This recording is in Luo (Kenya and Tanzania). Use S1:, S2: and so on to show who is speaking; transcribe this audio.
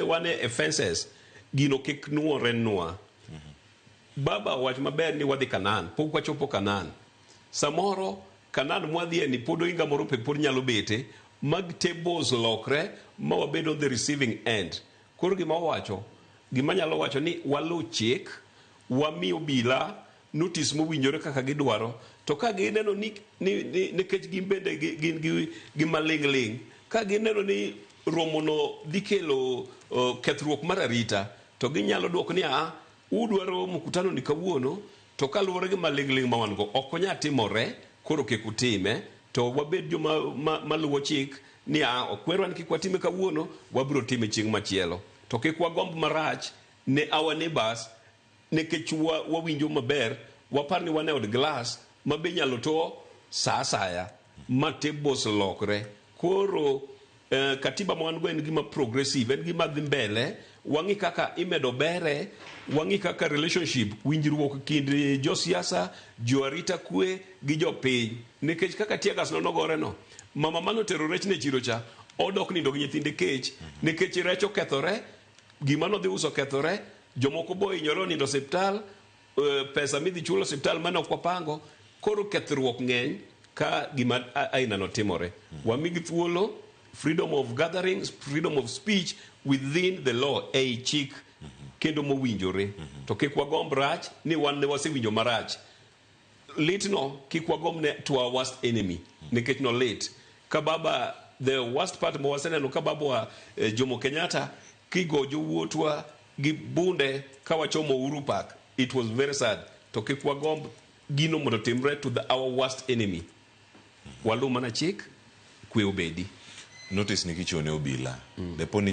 S1: wan e fences, gino kik nuore nwa. Baba owach maber ni wadhi Kanan, pok wachopo Kanan. Samoro Kanan mwadhie ni pod oinga moro pe pod nyalo bete mag tables lokre ma wabed on the receiving end. Koro gima owacho, gima nyalo wacho ni waluw chik, wami obila notice mowinjore kaka gidwaro, to ka gineno ni, ni, ni nikech gin bende gin gi, gi maling' ling', ka gineno ni romono dhi kelo kethruok mar arita, to ginyalo dwoko ni a udwaro mkutano ni kawuono, to kaluwore gi maling' ling' ma wan go ok onyal timore, koro kik utime, to wabed joma maluwo chik ni a okwerwa ni kik watime kawuono, wabiro time chieng' machielo. To kik wagomb marach ne our neighbors nikech wawinjo maber, wapar ni wan e od glass ma be inyalo to sa asaya ma tables lokre. Koro katiba ma wan go en gima progressive, en gima dhi mbele. Wang'i kaka imedo bere, wang'i kaka relationship, winjruok kind josiasa, jo arita kwe gi jopiny. Nikech kaka tear gas no nogore no, mama manotero rech ne chiro cha, odok nindo gi nyithinde kech, nikech rech okethore, gima nodhi uso okethore, jomoko bo hinyore onindo osiptal, pesa midhi chul osiptal mane ok wapango, koro kethruok ng'eny ka gima aina no timore. Wamigi thuolo, freedom of gatherings, freedom of speech within the law, ei chik kendo mowinjore. To kik wagomb rach ni wan ne wasewinjo marach. Litno kik wagomb ne to our worst enemy, nikech no lit. Ka baba, the worst part ma waseneno ka babwa Jomo Kenyatta kigo jowuotwa gi bunde ka wachomo Uhuru Park, it was very sad. To kik wagomb gino mondo timre to our worst enemy. Waluw mana chik, kwe obedi.
S2: Notice ni kichiwo ne obila. Depo ni